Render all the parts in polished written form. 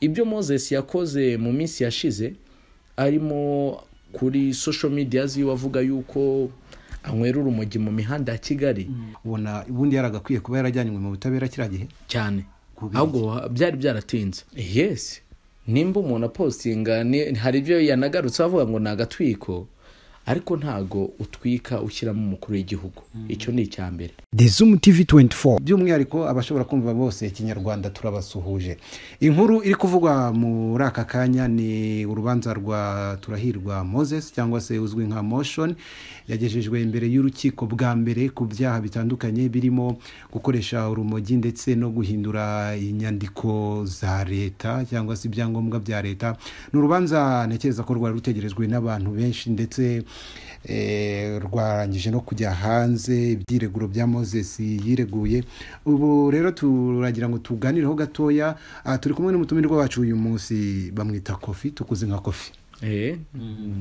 Ibyo Moses yakoze mu minsi yashize arimo kuri social media ziwe avuga yuko anywera urumogi mu mihanda ya Kigali, ubona ubundi yaragakwiye kuba yarajyanywe mu butabera kiriya gihe cyane, ahubwo byari byaratinze. Yes, nimba umuntu apostinga hari ibyo yanagarutse avuga ngo ni agatwiko, ariko ntago utwika ushyiramo umukuru w'igihugu. Icyo ni icya mbere. The Zoom TV 24 by'umwihariko abashobora kumva bose Ikinyarwanda turabasuhuje. Inkuru iri kuvugwa muri aka kanya ni urubanza rwa Turahirwa Moses cyangwa se uzwi nka Moshions, yagejejwe imbere y'urukiko bwa mbere ku byaha bitandukanye birimo gukoresha urumogi ndetse no guhindura inyandiko za leta cyangwa se ibyangombwa bya leta. Ni urubanza ntekereza ko rwari rutegerejwe n'abantu benshi ndetse rwarangije no kujya hanze ibyireguro bya Moses yireguye. Ubu rero turagira ngo tuganireho gatoya. Turi kumwe n'umutumirwa wacu uyu munsi, bamwita Kofi, tukuze nka Kofi.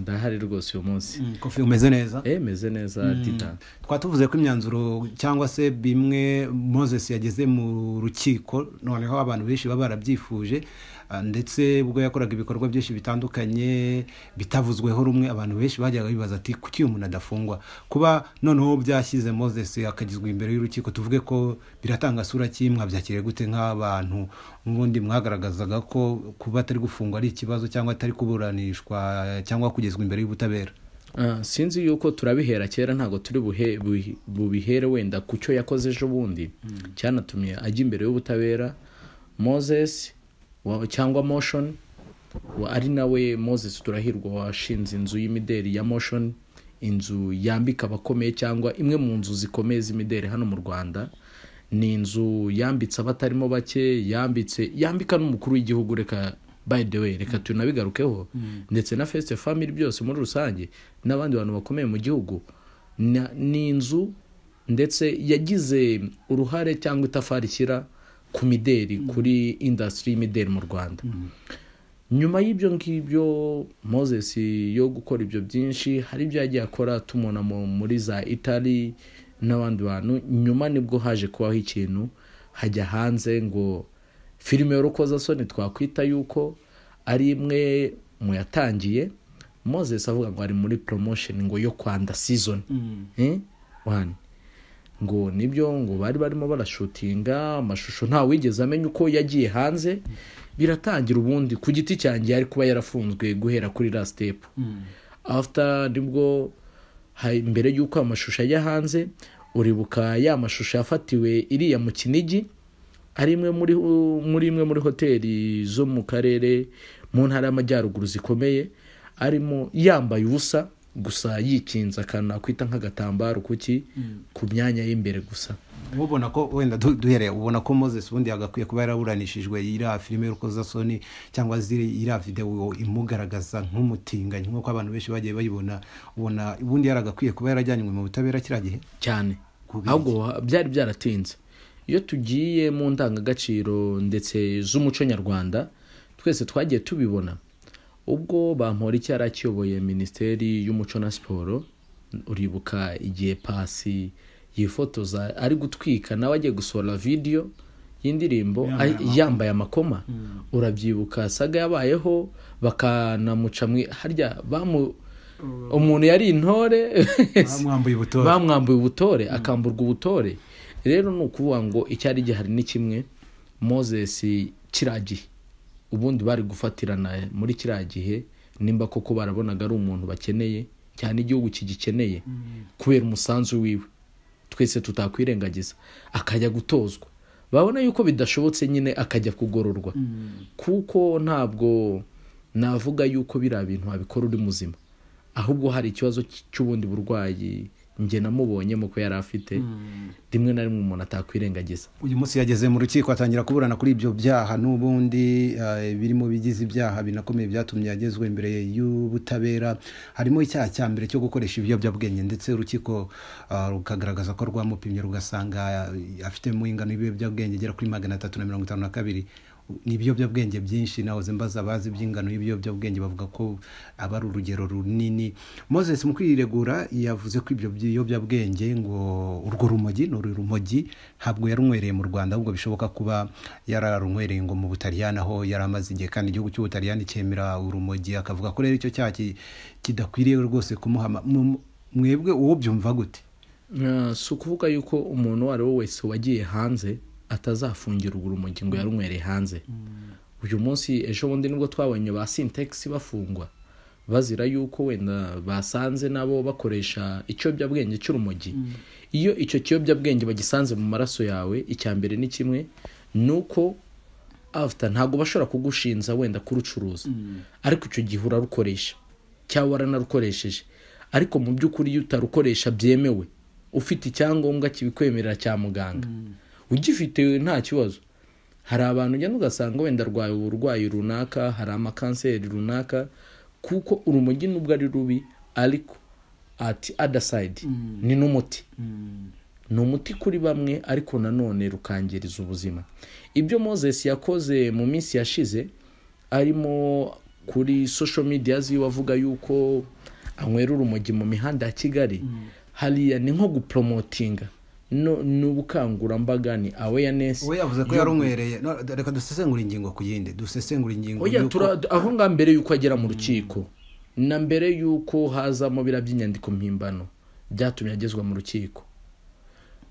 Ndahari rwose uyu munsi. Kofi, umeze neza? Meze neza Tita. Twatuvuze ko imyanzuro cyangwa se bimwe Moses yageze mu rukiko, noneho abantu benshi baba barabyifuje, ndetse ubwo yakoraga ibikorwa byinshi bitandukanye bitavuzweho rumwe, abantu benshi bajyaga bibaza ati kuki uyu muntu adafungwa? Kuba noneho byashyize Moses akagizwa imbere y'urukiko, tuvuge ko biratanga sura ki? Mwabyakiriye gute nk'abantu n'ubundi mwagaragazaga ko kuba atari gufungwa ari ikibazo cyangwa atari kuburanishwa cyangwa kugezwa imbere y'ubutabera? Sinzi yuko turabihera kera, ntago turi bubihere wenda ku cyo yakoze ejo bundi cyanatumye ajya imbere y'ubutabera. Moses cyangwa Moshions, ari nawe Moses Turahirwa washinze inzu y'imideri ya Moshions, inzu yambika abakomeye cyangwa imwe mu nzu zikomeye z'imideri hano mu Rwanda. Ni inzu yambitse abatarimo bake, yambika n'umukuru w'igihugu. Reka by the way, reka tunabigarukeho, ndetse na First Family byose muri rusange n'abandi bantu bakomeye mu gihugu. Ni inzu ndetse yagize uruhare cyangwa itafari ishyira ku mideri, kuri industry y'imideri mu Rwanda. Nyuma y'ibyo ngibyo Moses yo gukora ibyo byinshi, hari ibyo yagiye akora tumubona muri za Italy n'abandi bantu. Nyuma nibwo haje kubaho ikintu hajya hanze ngo filime y'urukozasoni twakwita yuko ari imwe mu yatangiye. Moses avuga ngo ari muri promotion ngo yo Kwanda season one, ngo nibyo ngo bari barimo barashutinga amashusho, nta wigeze amenya uko yagiye hanze. Biratangira ubundi ku giti cyanjye yari kuba yarafunzwe guhera kuri last step. After nibwo mbere y'uko amashusho ajya hanze, uribuka ya mashusho yafatiwe iriya mu Kinigi, ari imwe muri hoteli zo mu karere mu ntara y'Amajyaruguru zikomeye, arimo yambaye ubusa gusa yikinze akantu nakwita nk'agatambaro kuki ku myanya y'imbere gusa. Ubona ko wenda duhereye, ubona ko Moses ubundi yagakwiye kuba yaraburanishijwe iriya filime y'urukozasoni cyangwa iriya video imugaragaza nk'umutinganyi nk'uko abantu benshi bagiye bayibona, ubona ubundi yaragakwiye kuba yarajyanywe mu butabera kiriya gihe cyane, ahubwo byari byaratinze. Iyo tugiye mu ndangagaciro ndetse z'umuco nyarwanda twese twagiye tubibona, ubwo Bamporiki yari akiyoboye Minisiteri y'Umuco na Siporo, uribuka igihe Pasi yifotoza ari gutwika nawe agiye gusohora video y'indirimbo yambaye amakoma. Urabyibuka saga yabayeho, bakanamuca harya umuntu yari intore bamwambuye ubutore, akamburwa ubutore. Rero ni ukuvuga ngo icyari gihari ni kimwe, Moses kiriya gihe ubundi bari gufatirana muri kiriya gihe, nimba koko barabonaga ari umuntu bakeneye cyane, igihugu kigikeneye kubera umusanzu wiwe twese tutakwirengagiza, akajya gutozwa, babona yuko bidashobotse nyine akajya kugororwa. Kuko ntabwo navuga yuko biriya bintu wabikora uri muzima, ahubwo hari ikibazo cy'ubundi burwayi njye namubonyemo ko yari afite, rimwe na rimwe umuntu atakwirengagiza. Uyu munsi yageze mu rukiko atangira kuburana kuri ibyo byaha n'ubundi birimo bigize ibyaha binakomeye byatumye yagezwe imbere y'ubutabera. Harimo icyaha cya mbere cyo gukoresha ibiyobyabwenge, ndetse urukiko rukagaragaza ko rwamupimye rugasanga afitemo ingano y'ibiyobyabwenge igera kuri 352. Ni ibiyobyabwenge byinshi, nahoze mbaza abazi iby'ingano y'ibiyobyabwenge bavuga ko aba ari urugero runini. Moses mu kwiregura yavuze ko ibyo biyobyabwenge ngo urwo rumogi ni urumogi ntabwo yarunywereye mu Rwanda, ahubwo bishoboka kuba yararunywereye ngo mu Butaliyani aho yari amaze igihe, kandi igihugu cy'Ubutaliyani cyemera urumogi. Akavuga ko rero icyo cyaha kidakwiriye rwose kumuhama. Mwebwe uwo byumva gute? Si ukuvuga yuko umuntu uwo ari we wese wagiye hanze atazafungira urumogi ngo yarunywereye hanze. Uyu munsi ejo bundi nibwo twabonye ba Sintex bafungwa bazira yuko wenda basanze nabo bakoresha ikiyobyabwenge cy'urumogi. Iyo icyo kiyobyabwenge bagisanze mu maraso yawe, icya mbere ni kimwe nuko after ntabwo bashobora kugushinza wenda kurucuruza, ariko icyo gihe urarukoresha cyangwa waranarukoresheje. Ariko mu by'ukuri iyo utarukoresha byemewe, ufite icyangombwa kibikwemerera cya muganga, ugifite nta kibazo. Hari abantu ugenda ugasanga wenda arwaye uburwayi runaka, hari amakanseri runaka, kuko urumogi nubwo ari rubi ariko at other side ni n'umuti. Ni umuti kuri bamwe, ariko nanone rukangiriza ubuzima. Ibyo Moses yakoze mu minsi yashize arimo kuri social media ziwe avuga yuko anywera urumogi mu mihanda ya Kigali, hariya ni nko gupromotinga n'ubukangurambaga, ni awareness. We yavuze ko yarunywereye. Reka dusesengura ingingo ku yindi, dusesengura ingingo. Oya, aho nga mbere yuko agera mu rukiko na mbere yuko hazamo bira by'inyandiko mpimbano byatumye agezwa mu rukiko,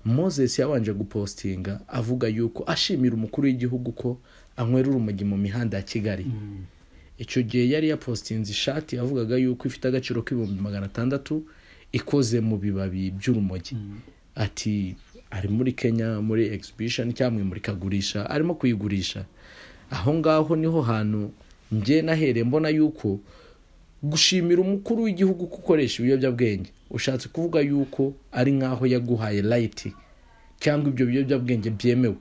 Moses yabanje gupostinga avuga yuko ashimira umukuru w'igihugu ko anywera urumogi mu mihanda ya Kigali. Icyo gihe yari yapostinze ishati avugaga yuko ifite agaciro k'600,000 ikoze mu bibabi by'urumogi. Ati ari muri Kenya muri exhibition cyangwa imurikagurisha, arimo kuyigurisha. Aho ngaho niho hantu nge nahere mbona yuko gushimira umukuru w'igihugu kukoresha ibiyobyabwenge ushatse kuvuga yuko ari nkaho yaguhaye light cyangwa ibyo biyobyabwenge byemewe.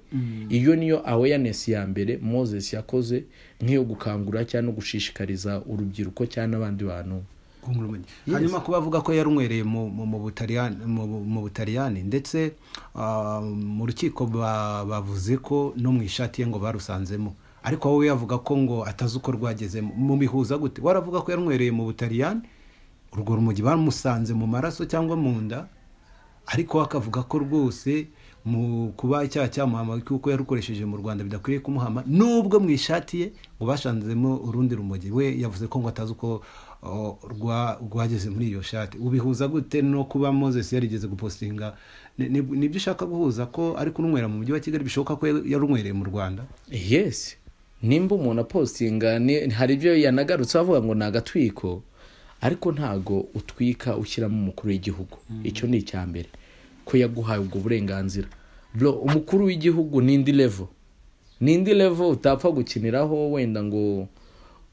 Iyo niyo awareness ya mbere Moses yakoze, nk'iyo gukangura cyangwa no gushishikariza urubyiruko cyangwa n'abandi bantu. Hanyuma kuba avuga ko yarunywereye mu Butaliyani, ndetse mu rukiko bavuze ko no mu ishati ye ngo barusanzemo, ariko wowe yavuga ko ngo atazi uko rwagezemo. Mu bihuza gute? Waravuga ko yarunywereye mu Butaliyani, urwo rumogi bamusanze mu maraso cyangwa mu nda, ariko akavuga ko rwose mu kuba icyaha cyamuhama kuko yarukoresheje mu Rwanda bidakwiriye kumuhama, nubwo mu ishati ye ngo bashanzemo urundi rumogi. We yavuze ko ngo atazi uko rwageze muri iyo shati. Ubihuza gute no kuba Moses yarigeze gupostinga? Nibyo ushaka guhuza ko ari kunywera mu mujyi wa Kigali, bishoboka ko yarunywereye mu Rwanda? Yes, nimba umuntu apostinga hari ibyo yanagarutse avuga ngo ni agatwiko, ariko ntago utwika ushyiramo umukuru w'igihugu. Icyo ni icya mbere, ko yaguhaye ubwo burenganzira. Bro, umukuru w'igihugu ni indi level, ni indi level utapfa gukiniraho wenda ngo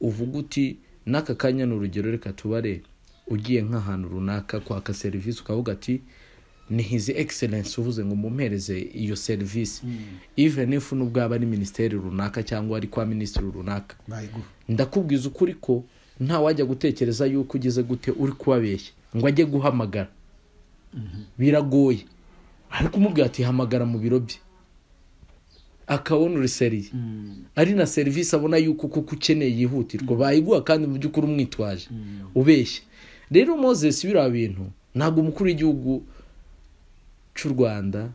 uvuge uti n'aka kanya ni urugero, reka tubare ugiye nk'ahantu runaka kwaka serivisi ukavuga ati ni his excellence uvuze ngo mumpereze iyo serivisi, even if nubwo aba ari ministeri runaka cyangwa ari kwa ministeri runaka, ndakubwiza ukuri ko nta wajya gutekereza yuko ugeze gute uri kubabeshya ngo ajye guhamagara. Biragoye. Ariko umubwira ati hamagara mu biro bye, akabona uri seriye, ari na serivisi abona yuko kuko ukeneye yihutirwa, bayiguha kandi mu by'ukuri umwitwaje ubeshya. Rero Moses biriya bintu ntabwo umukuru w'igihugu cy'u Rwanda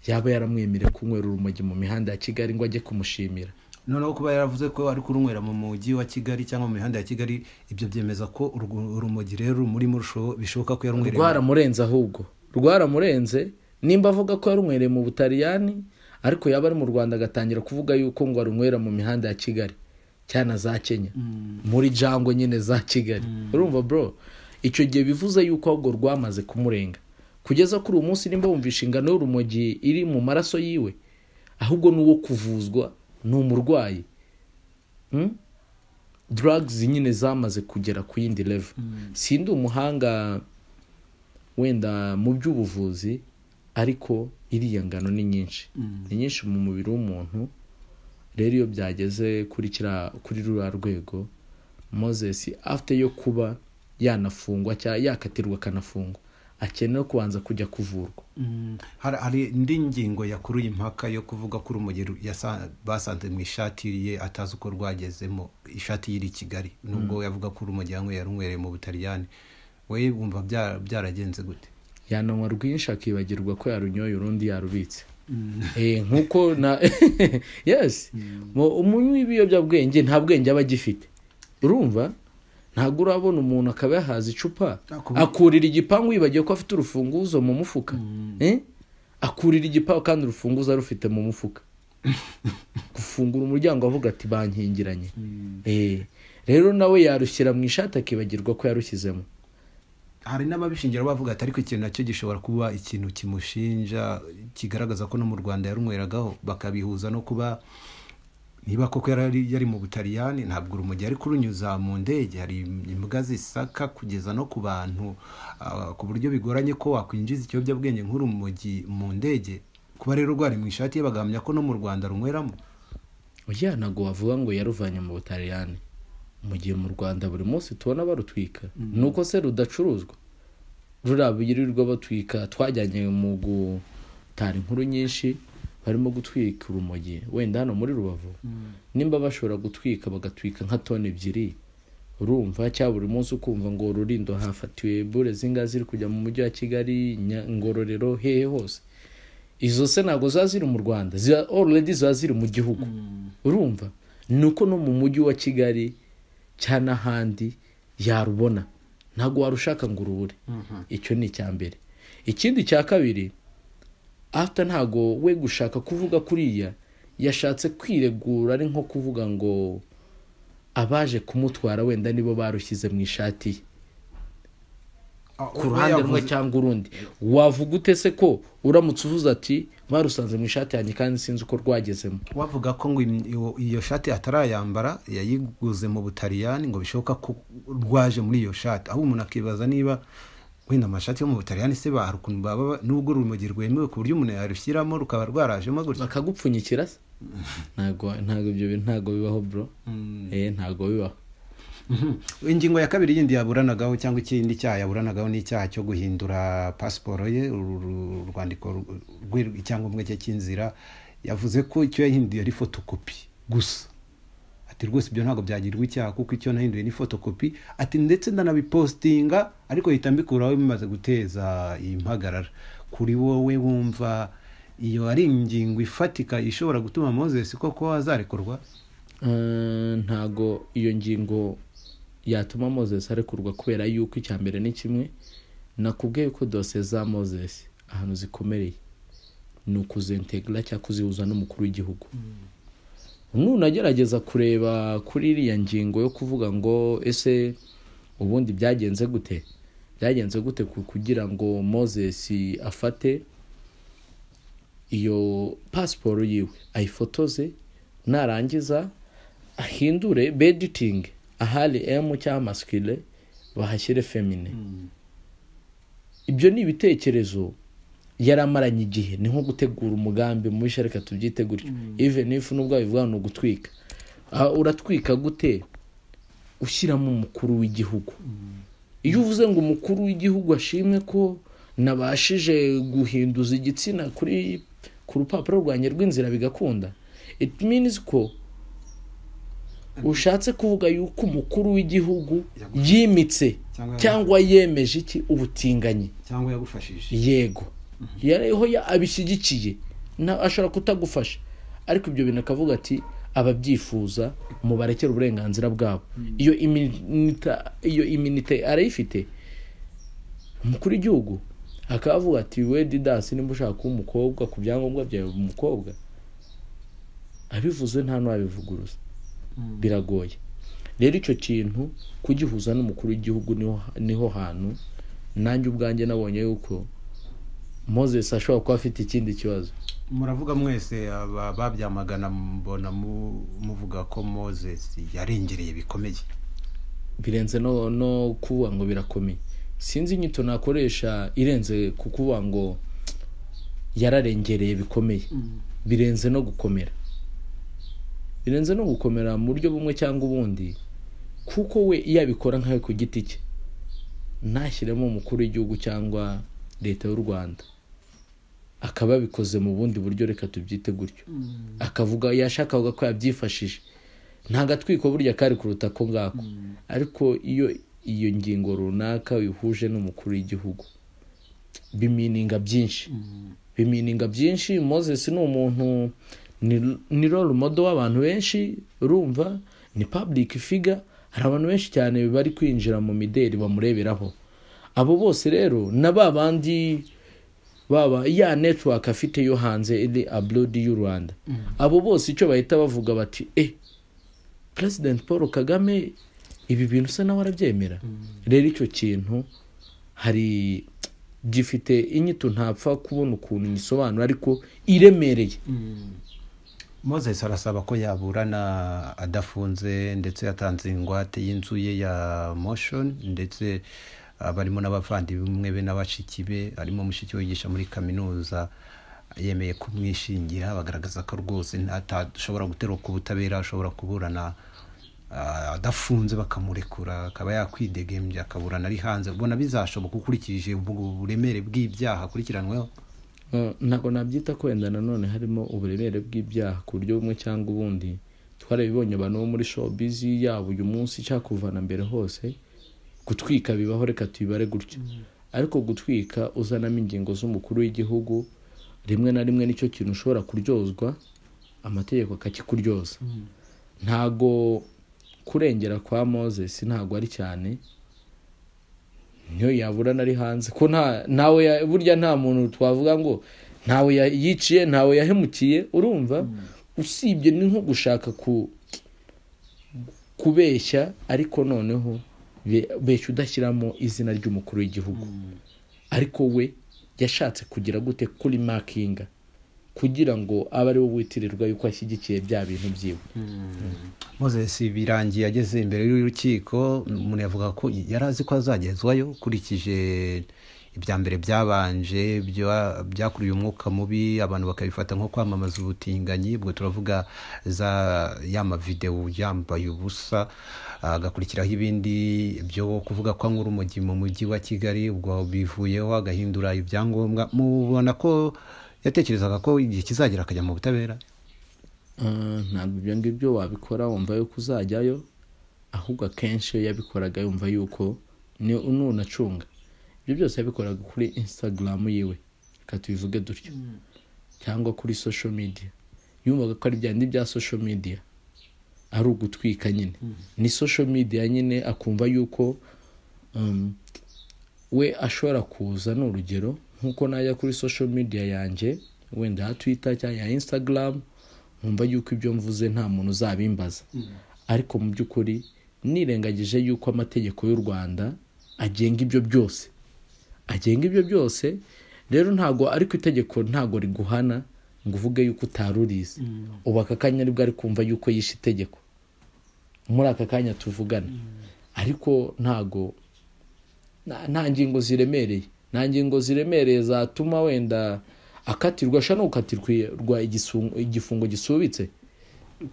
yaba yaramwemereye kunywera urumogi mu mihanda ya Kigali ngo ajye kumushimira. Noneho kuba yaravuze ko ari kurunywera mu mujyi wa Kigali cyangwa mu mihanda ya Kigali, ibyo byemeza ko urumogi rero muri murusho bishoboka ko yarunywereye. Rwaramurenze, ahubwo rwaramurenze. Nimba avuga ko yarunywereye mu Butaliyani, ariko yaba ari mu Rwanda agatangira kuvuga yuko ngo arunywera mu mihanda ya Kigali cyane za Kenya, muri jango nyine za Kigali. Urumva bro, icyo gihe bivuze yuko ahubwo rwamaze kumurenga. Kugeza kuri uyu munsi nimba wumvisha ingano y'urumogi iri mu maraso yiwe, ahubwo n'uwo kuvuzwa ni umurwayi. Drugs nyine zamaze kugera ku yindi level. Sindi umuhanga wenda mu by'ubuvuzi, ariko iriya ngano ni nyinshi, ni nyinshi mu mubiri w'umuntu. Rero iyo byageze kuri ruriya rwego, Moses afite yo kuba yanafungwa cyangwa yakatirwa akanafungwa, akeneye kubanza kujya kuvurwa. Hari indi ngingo yakuruye impaka yo kuvuga ko urumogi basanze mu ishati ye atazi uko rwagezemo, ishati yiri i Kigali, nubwo yavuga ko urumogi yanyweye yarunywereye mu Butaliyani. We wumva byaragenze gute? Yananywa rwinshi akibagirwa ko yarunyoye urundi yarubitse. Nkuko na yes, umunywi w'ibiyobyabwenge nta bwenge aba agifite. Urumva? Ntabwo urabona umuntu akaba yahaza icupa akurira igipangu yibagiwe ko afite urufunguzo mu mufuka. Akurira igipangu kandi urufunguzo arufite mu mufuka. Gufungura umuryango avuga ati bankingiranye. Rero nawe yarushyira mu ishati akibagirwa ko yarushyizemo. Hari n'ababishingira bavuga ati ariko ikintu nacyo gishobora kuba ikintu kimushinja kigaragaza ko no mu Rwanda yarunyweragaho, bakabihuza no kuba niba koko yari mu Butaliyani ntabwo urumogi ari kurunyuza mu ndege, hari imbwa zisaka kugeza no ku bantu, ku buryo bigoranye ko wakwinjiza ikiyobyabwenge nk'urumogi mu ndege. Kuba rero rwari mu ishati ye bagahamya ko no mu Rwanda runyweramo. Oya, ntabwo wavuga ngo yaruvanye mu Butaliyani mu gihe mu Rwanda buri munsi tubona barutwika. Nuko se rudacuruzwa, rurabirirwa batwika. Twajyanye mu gutara inkuru nyinshi barimo gutwika urumogi wenda hano muri Rubavu. Nimba bashobora gutwika bagatwika nka toni 2, urumva, cya buri munsi ukumva ngo Rurindo hafatiwe bure zinga ziri kujya mu mujyi wa Kigali, Ngororero, hehe hose. Izo se ntabwo ziba ziri mu Rwanda, ziba already ziba ziri mu gihugu. Urumva? Nuko no mu mujyi wa Kigali cyane ahandi yarubona, ntabwo warushaka ngo urubure. Icyo ni icya mbere. Ikindi cya kabiri, after ntago we gushaka kuvuga kuriya yashatse kwiregura, ari nko kuvuga ngo abaje kumutwara wenda nibo barushyize mu ishati ye ku ruhande rumwe cyangwa urundi. Wavuga ute se ko uramutse uvuze ati barusanze mu ishati yanjye kandi sinzi uko rwagezemo? Wavuga ko ngo iyo shati atarayambara yayiguze mu Butaliyani, ngo bishoboka ko rwaje muri iyo shati. Aho umuntu akibaza niba wenda amashati yo mu Butaliyani se bahari ukuntu baba, nubwo urumogi rwemewe ku buryo umuntu yarushyiramo rukaba rwarajemo gutya bakagupfunyikira se? Ntago ibyo bintu ntago bibaho bro. Ntago bibaho. Ingingo ya kabiri yindi yaburanagaho cyangwa ikindi cyaha yaburanagaho ni icyaha cyo guhindura pasiporo ye, urwandiko rw'icyangombwa cye cy'inzira. Yavuze ko icyo yahinduye ari fotokopi gusa. Ati rwose ibyo ntabwo byagirwa icyaha kuko icyo nahinduye ni fotokopi. Ati ndetse ndanabipostinga ariko hita mbikuraho bimaze guteza impagarara. Kuri wowe wumva iyo ari ingingo ifatika ishobora gutuma Moses koko azarekurwa? Ntago iyo ngingo yatuma Moses arekurwa, kubera yuko icya mbere ni kimwe nakubwiye ko dosiye za Moses ahantu zikomereye ni ukuzintegra cyangwa kuzihuza n'umukuru w'igihugu. Nunagerageza kureba kuri iriya ngingo yo kuvuga ngo ese ubundi byagenze gute, byagenze gute kugira ngo Moses afate iyo pasiporo yiwe ayifotoze, narangiza ahindure bediting ahari M cyangwa masculine bahashyire femine. Ibyo ni ibitekerezo yaramaranye igihe, ni nko gutegura umugambi mubisha, reka tubyite gutyo. Even if nubwo bivuga no gutwika, uratwika gute ushyiramo umukuru w'igihugu? Iyo uvuze ngo umukuru w'igihugu ashimwe ko nabashije guhinduza igitsina kuri ku rupapuro rwanjye rw'inzira bigakunda, it means ko ushatse kuvuga yuko umukuru w'igihugu yimitse cyangwa yemeje iki ubutinganyi cyangwa yagufashije. Yego, yariho abishyigikiye, ashobora kutagufasha, ariko ibyo bintu akavuga ati ababyifuza mubarekere uburenganzira bwabo. Iyo iminite arayifite umukuru w'igihugu, akavuga ati we Didas nimba ushaka kuba umukobwa ku byangombwa byawe umukobwa, abivuze nta n'uwabivuguruza. Biragoye rero icyo kintu kugihuza n'umukuru w'igihugu. Niho hantu nanjye ubwanjye nabonye yuko Moses ashobora kuba afite ikindi kibazo. Muravuga mwese babyamagana, mbona muvuga ko Moses yarengereye bikomeye, birenze no kuvuga ngo birakomeye. Sinzi inyito nakoresha irenze kukuvuga ngo yararengereye bikomeye. Birenze no gukomera, birenze no gukomera mu buryo bumwe cyangwa ubundi, kuko we iyo abikora nkawe ku giti cye Ntashyiremo umukuru w'igihugu cyangwa leta y'u Rwanda, akaba yabikoze mu bundi buryo, reka tubyite gutyo, akavuga yashakaga ko yabyifashije, nta gatwiko burya kari kuruta ko ngako. Ariko iyo iyo ngingo runaka wihuje n'umukuru w'igihugu bimininga byinshi, bimininga byinshi. Moses ni umuntu, ni role model w'abantu benshi, urumva ni public figure, hari abantu benshi cyane bari kwinjira mu mideli bamureberaho. Abo bose rero na ba bandi baba ya network afite yo hanze iri abroad y'u Rwanda, abo bose icyo bahita bavuga bati President Paul Kagame ibi bintu se nawe arabyemera. Rero icyo kintu hari gifite inyito ntapfa kubona ukuntu nyisobanura, ariko iremereye. Moses arasaba ko yaburana adafunze, ndetse yatanze ingwate y'inzu ye ya Motion, ndetse barimo n'abavandimwe be n'abashiki be, harimo mushiki we wigisha muri kaminuza yemeye kumwishingira, bagaragaza ko rwose atashobora guteruka ubutabera, ashobora kuburana adafunze bakamurekura, akaba yakwidegembya akaburana ari hanze. Ubona bizashoboka ukurikije uburemere bw'ibyaha akurikiranweho? Ntabwo nabyita ko wenda nanone harimo uburemere bw'ibyaha ku buryo bumwe cyangwa ubundi. Twarabibonye abantu bo muri showbiz yabo uyu munsi cyangwa kuva na mbere hose, gutwika bibaho, reka tubibare gutyo. Ariko gutwika uzanamo ingingo z'umukuru w'igihugu rimwe na rimwe nicyo kintu ushobora kuryozwa, amategeko akakikuryoza. Ntago kurengera kwa Moses ntago ari cyane, niyo yaburana ari hanze, ko ntawe burya nta muntu twavuga ngo ntawe yiciye, ntawe yahemukiye, urumva usibye ni nko gushaka kubeshya, ariko noneho beshya udashyiramo izina ry'umukuru w'igihugu. Ariko we yashatse kugira gute kuri makinga kugira ngo abe ari we witirirwa yuko ashyigikiye bya bintu byiwe. Moses birangiye ageze imbere y'urukiko, umuntu yavuga ko yari azi ko azagezwayo ukurikije ibya mbere byabanje byakuriye umwuka mubi, abantu bakabifata nko kwamamaza ubutinganyi. Ubwo turavuga za ya mavideo yambaye ubusa, agakurikiraho ibindi byo kuvuga ko anywa urumogi mu mujyi wa Kigali, ubwo bivuyeho agahindura ibyangombwa. Mubona ko yatekerezaga ko igihe kizagera akajya mu butabera? Ntabwo ibyo ngibyo wabikora wumva yuko uzajyayo, ahubwo akenshi iyo yabikoraga yumva yuko ni unacunga. Ibyo byose yabikoraga kuri Instagram yiwe, reka tubivuge dutyo, cyangwa kuri social media. Yumvaga ko ari byandi bya social media ari ugutwika nyine, ni social media nyine, akumva yuko we ashobora kuza. Ni urugero nkuko najya kuri social media yanjye wenda ya Twitter cyangwa ya Instagram, nkumva yuko ibyo mvuze nta muntu uzabimbaza. Ariko mu by'ukuri nirengagije yuko amategeko y'u Rwanda agenga ibyo byose, agenga ibyo byose. Rero ntago ariko itegeko ntago riguhana ngo uvuge yuko utarurize. Ubu aka kanya aribwo ari kumva yuko yishe itegeko muri aka kanya tuvugana, ariko ntago nta ngingo ziremereye, nta ngingo ziremereye zatuma wenda akatirwa, ashobora no gukatirwa igifungo gisubitse.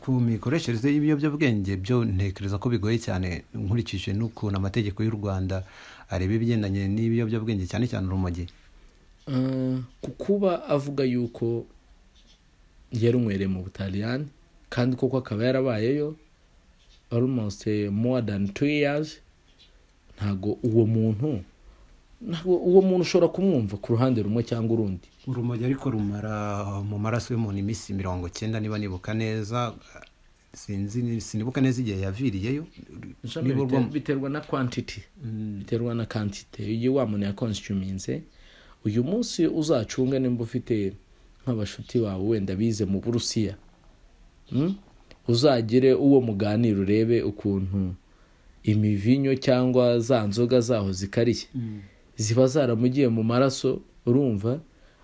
Ku mikoreshereze y'ibiyobyabwenge byo ntekereza ko bigoye cyane, nkurikije n'ukuntu amategeko y'u Rwanda areba ibigendanye n'ibiyobyabwenge cyane cyane urumogi. Ku kuba avuga yuko yarunywereye mu Butaliyani kandi koko akaba yarabayeyo almost more than 2 years, ntago uwo muntu ushobora kumwumva ku ruhande rumwe cyangwa urundi. Urumogi ariko rumara mu maraso y'umuntu iminsi 90 niba nibuka neza, sinzi sinibuka neza igihe yaviriyeyo. Biterwa na quantity, biterwa na quantity iyo wa muntu yakonsuminze. Uyu munsi uzacunga nimba ufite nk'abashuti bawe wenda bize mu Burusiya, uzagire uwo muganira urebe ukuntu imivinyo cyangwa za nzoga zaho zikariye ziba zaramugiye mu maraso, urumva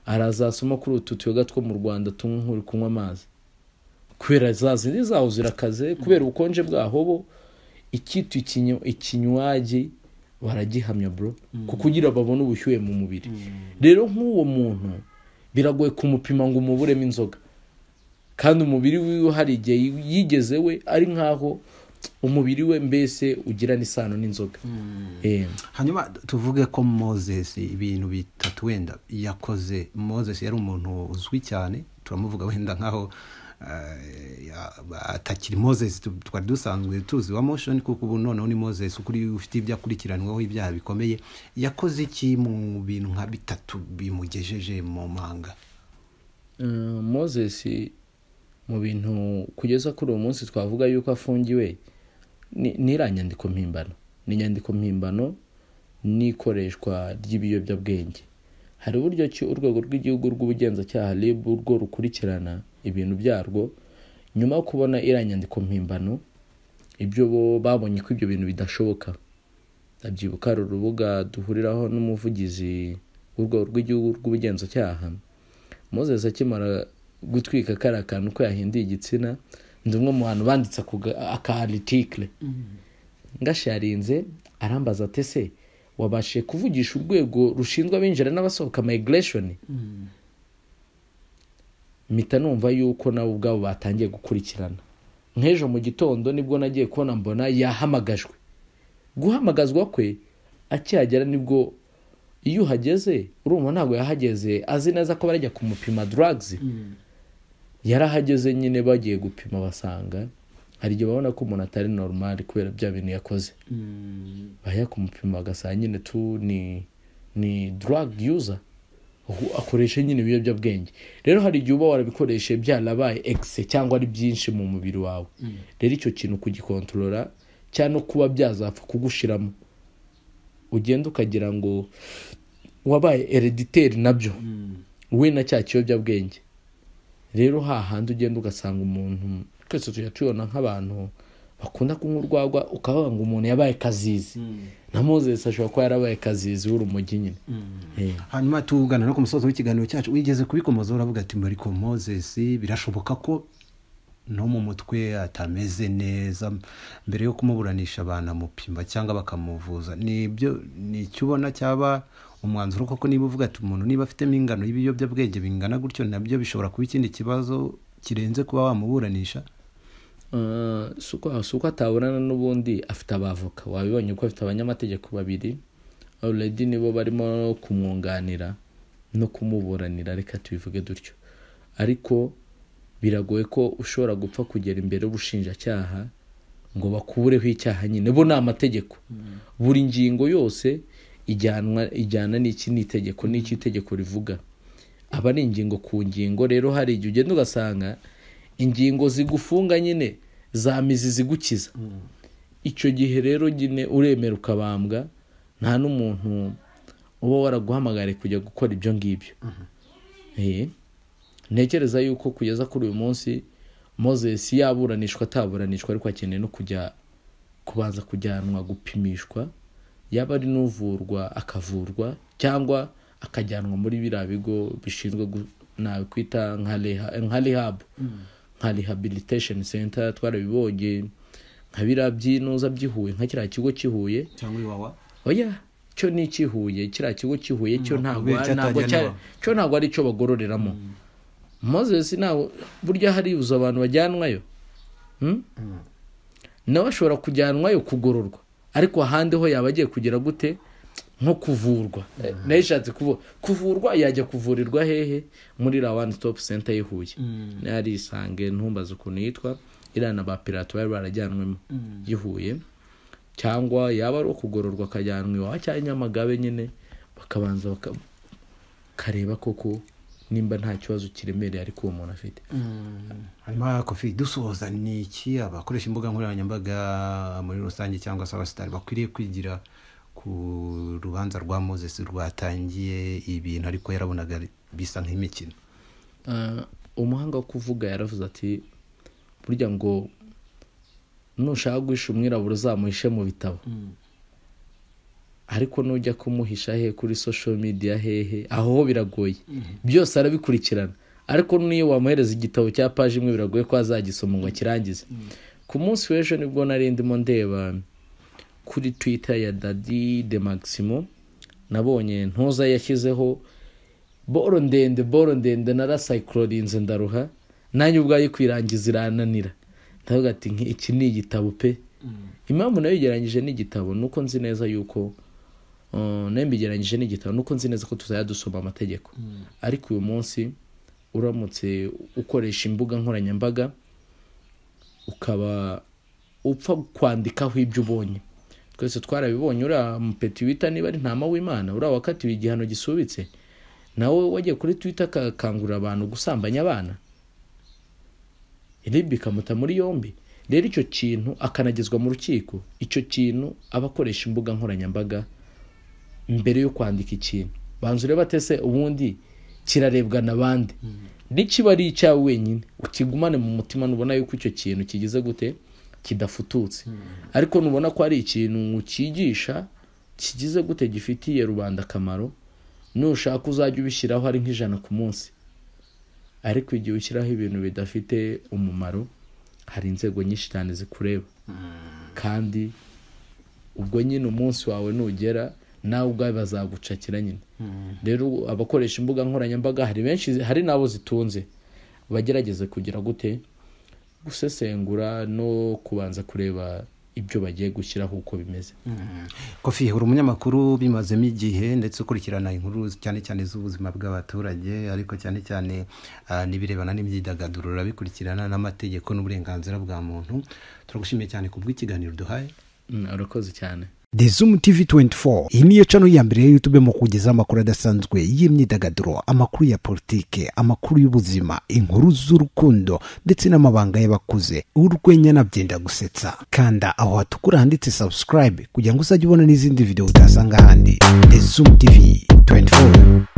arazasoma kuri utu tuyoga two mu Rwanda tunywa nk'uri kunywa amazi, kubera za zindi zaho zirakaze, kubera ubukonje bwaho bo ikitu ikinywaji baragihamya bro, kukugira babone ubushyuhe mu mubiri. Rero nk'uwo muntu biragoye kumupima ngo umuburemo inzoga, kandi umubiri wiwe hari igihe yigeze we ari nkaho umubiri we mbese ugira n'isano n'inzoga. Hanyuma tuvuge ko Moses ibintu bitatu wenda yakoze. Moses yari umuntu uzwi cyane, turamuvuga wenda nkaho atakiri Moses twari dusanzwe tuzi wa Moshions, kuko ubu noneho ni Moses ukuri ufite ibyo akurikiranweho ibyaha bikomeye. Yakoze iki mu bintu nka bitatu bimugejeje mu manga? Moses mu bintu kugeza kuri uwo munsi twavuga yuko afungiwe ni iriya nyandiko mpimbano, ni inyandiko mpimbano n'ikoreshwa ry'ibiyobyabwenge. Hari uburyo ki urwego rw'igihugu rw'ubugenzacyaha RIB rwo rukurikirana ibintu byarwo, nyuma yo kubona iriya nyandiko mpimbano ibyo bo babonye ko ibyo bintu bidashoboka. Ndabyibuka hari urubuga duhuriraho n'umuvugizi w'urwego rw'igihugu rw'ubugenzacyaha, Moses akimara gutwika kariya kantu ko yahinduye igitsina, ndi umwe mu bantu banditse aka article ngasharinze, arambaza ati ese wabashije kuvugisha urwego rushinzwe abinjira n'abasohoka migration? Mpita numva yuko nabo ubwabo batangiye gukurikirana. Nk'ejo mu gitondo nibwo nagiye kubona mbona yahamagajwe. Guhamagazwa kwe akihagera nibwo iyo uhageze urumva ntabwo yahageze azi neza ko barajya kumupima drugs. Yarahageze nyine bagiye gupima basanga hari igihe babona ko umuntu atari normal kubera bya bintu yakoze. Bajya kumupima bagasanga nyine tu ni drug user, akoresha nyine ibiyobyabwenge. Rero hari igihe uba warabikoreshe byarabaye excess cyangwa ari byinshi mu mubiri wawe. Rero icyo kintu kugikontorora cyangwa no kuba byazapfa kugushiramo, ugenda ukagira ngo wabaye hereditaire nabyo we na cya kiyobyabwenge. Rero hahandi ugenda ugasanga umuntu, twese tujya tubona nk'abantu bakunda kunywa urwagwa, ukavuga ngo umuntu yabaye kazizi. Na Moses ashobora kuba yarabaye kazizi w'urumogi nyine. Hanyuma tugana no ku musozo w'ikiganiro cyacu, wigeze kubikomoza uravuga ati ariko Moses birashoboka ko no mu mutwe atameze neza, mbere yo kumuburanisha banamupima cyangwa bakamuvuza. Nibyo ni icyo ubona cyaba umwanzuro koko? Niba uvuga ati umuntu niba afitemo ingano y'ibiyobyabwenge bingana gutyo, nabyo bishobora kuba ikindi kibazo kirenze kuba wamuburanisha. Si uko ataburana n'ubundi afite abavoka, wabibonye ko afite abanyamategeko babiri already, nibo barimo kumwunganira no kumuburanira, reka tubivuge dutyo. Ariko biragoye ko ushobora gupfa kugera imbere y'ubushinjacyaha ngo bakubureho icyaha nyine, bo ni amategeko. Buri ngingo yose ijyana n'iki n'itegeko, n'iki itegeko rivuga, aba ari ingingo ku ngingo. Rero hari igihe ugenda ugasanga ingingo zigufunga nyine za mizi zigukiza. Icyo gihe rero nyine uremera ukabambwa, nta n'umuntu uba waraguhamagariye kujya gukora ibyo ngibyo. Ntekereza yuko kugeza kuri uyu munsi Moses yaburanishwa ataburanishwa, ariko akeneye no kujya kubanza kujyanwa gupimishwa, yaba ari n'uvurwa akavurwa, cyangwa akajyanwa muri biriya bigo bishinzwe nakwita nka rehab, nka rehabilitation center. Twarabibonye nka biriya by'inuza by'ihuye, nka kiriya kigo cy'ihuye cyangwa iwawa. Oya, cyo ni icy'ihuye, kiriya kigo cy'ihuye cyo ntabwo cyo ntabwo ari cyo bagororeramo. Moses nawe burya hari uzo abantu bajyanwayo, nawe ashobora kujyanwayo kugororwa, ariko ahandi ho yaba agiye kugira gute nko kuvurwa. Nayo ishatse kuvurwa, yajya kuvurirwa hehe? Muri la One Stop Center y'ihuye, ari Isange, ntumbaze ukuntu yitwa, iriya na ba Pilato bari barajyanwemo y'ihuye. Cyangwa yaba ari ukugororwa akajyanwa iwawa cyangwa Nyamagabe nyine, bakabanza bakareba koko nimba nta kibazo kiremereye ariko uwo muntu afite. Hanyuma Kofi, dusoza, ni iki abakoresha imbuga nkoranyambaga muri rusange cyangwa se abasitari bakwiriye kwigira ku rubanza rwa Moses rwatangiye ibintu ariko yarabonaga bisa nk'imikino? Umuhanga wo kuvuga yaravuze ati burya ngo nushaka guhisha umwirabura uzamuhishe mu bitabo, ariko nujya kumuhisha he kuri social media hehe, aho ho biragoye, byose arabikurikirana. Ariko niyo wamuhereza igitabo cya paji imwe biragoye ko azagisoma ngo akirangize. Ku munsi w'ejo nibwo nari ndimo ndeba kuri Twitter ya Dady de Maximo, nabonye ntuza yashyizeho boro ndende, boro ndende, narasayikororinze ndaruha, nanjye ubwayo kwirangiza irananira. Ndavuga ati iki ni igitabo pe. Impamvu nabigereranyije n'igitabo nuko nzi neza yuko nabigereranyije n'igitabo nuko nzi neza ko tuzajya dusoma amategeko. Ariko uyu munsi uramutse ukoresha imbuga nkoranyambaga ukaba upfa kwandikaho ibyo ubonye, twese twarabibonye, uriya mupeti wita niba ari Ntama w'Imana, uriya wakatiwe igihano gisubitse, nawe wagiye kuri Twitter akakangurira abantu gusambanya abana, RIB ikamuta muri yombi. Rero icyo kintu akanagezwa mu rukiko, icyo kintu abakoresha imbuga nkoranyambaga mbere yo kwandika ikintu banza urebe atese ubundi kirarebwa n'abandi, nikiba ari icyawe wenyine ukigumane mu mutima, nubona yuko icyo kintu kigize gute kidafututse. Ariko nubona ko ari ikintu cyigisha kigize gute gifitiye rubanda akamaro, nushaka uzajya ubishyiraho ari nk'ijana ku munsi. Ariko igihe ushyiraho ibintu bidafite umumaro, hari inzego nyinshi cyane zikureba, kandi ubwo nyine umunsi wawe nugera nawe ubwawe bazagucakira nyine. Rero abakoresha imbuga nkoranyambaga hari benshi, hari n'abo zitunze, bagerageze kugira gute gusesengura no kubanza kureba ibyo bagiye gushyiraho uko bimeze. Kofi, uri umunyamakuru bimazemo igihe ndetse ukurikirana inkuru cyane cyane z'ubuzima bw'abaturage, ariko cyane cyane n'ibirebana n'imyidagaduro urabikurikirana, n'amategeko n'uburenganzira bwa muntu. Turagushimiye cyane ku bw'ikiganiro duhaye. Urakoze cyane. The Zoom TV 24 iyi niyo channel ya mbere ya YouTube mu kugeza amakuru adasanzwe y'imyidagaduro, amakuru ya politike, amakuru y'ubuzima, inkuru z'urukundo ndetse n'amabanga y'abakuze, urwenya nabyenda gusetsa. Kanda aho hatukura handitse subscribe kugira ngo uzajye ubona n'izindi video utasanga ahandi. The Zoom TV 24.